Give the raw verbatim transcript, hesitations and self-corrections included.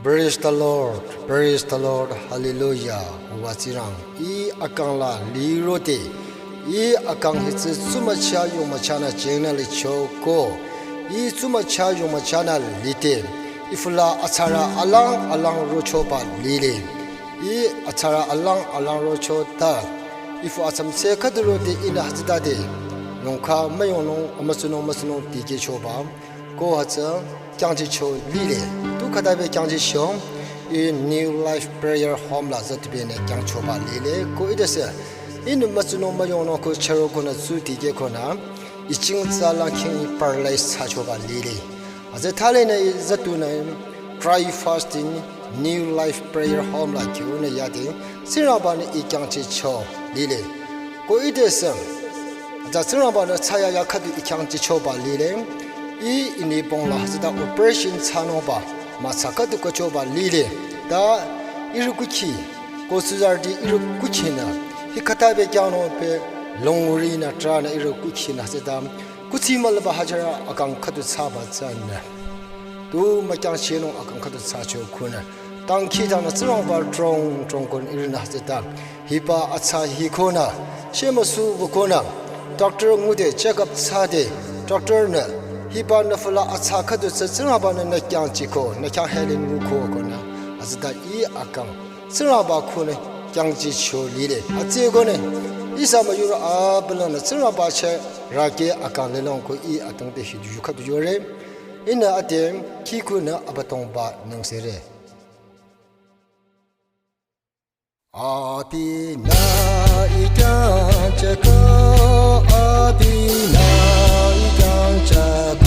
Praise the Lord, praise the Lord, hallelujah. Uwa Tsingrang, ih akang la lirode, ih akang hi tsü tsumücha yongmüchanü jengnü licho ko, ih tsumücha yongmüchanü lide, ih füla atsara alang alang rochoba lile, ih atsara alang alang rochota, ih fü atsamse khüdu rode ihnü hütsütade, nungkha müyongnung amütsunung mütsunung dikehchoba, ko hütsü kyangchicho lile. Tu khütabe kyangchicho, ih New Life Prayer Home la zütubenü kyangchoba lile. Ko idesü, ihnü mütsunung müyongnung ko chüro konü tsu dikeh konü, ih chingtsa lang king ih paralyze thsachoba lile. Aze thalenü ih zütunü dry fasting New Life Prayer Home la kyonü yade, Tsingrangbanü ih kyangchicho lile. Ko idesü, aza Tsingrangbanü thsaya ya khüdu ih kyangchichoba lile. Ih inipong la hütsüta operation thsanungba, mütsa khüdu kachoba lile. Ta ihrü kukhi, ko suzarüti ihrü kukhinü, hi khütabe kyangnung pe longrinü tranü ihrü kukhinü hütsüta, kuthsi mülaba hütsüra akang khüdu thsaba tsünü. Tu mükyangchinung akang khüdu thsacho kunü. Dangkhidangnü Tsingrangba trong trong konü ihrünü hütsüta, hiba atsa hi konü, shemüsu wü konü, doctor ngude check up thsade, doctor nü, hiba nü füla atsa khüdu tsü Tsingrangbanü nü kyangchiko, nü khyang healing wüko konü, hütsüta ih akang Tsingrangba kunü kyangchicho lile. Atse konü, ihsa müyurü abilanü Tsingrangba cheh rake akang lilong ko ih atangte hi yu khüdu yore. Ihnü ate khi kunü Abüdongba nengse re. Abinü ih kyangcheko, abinü ih kyangcheko.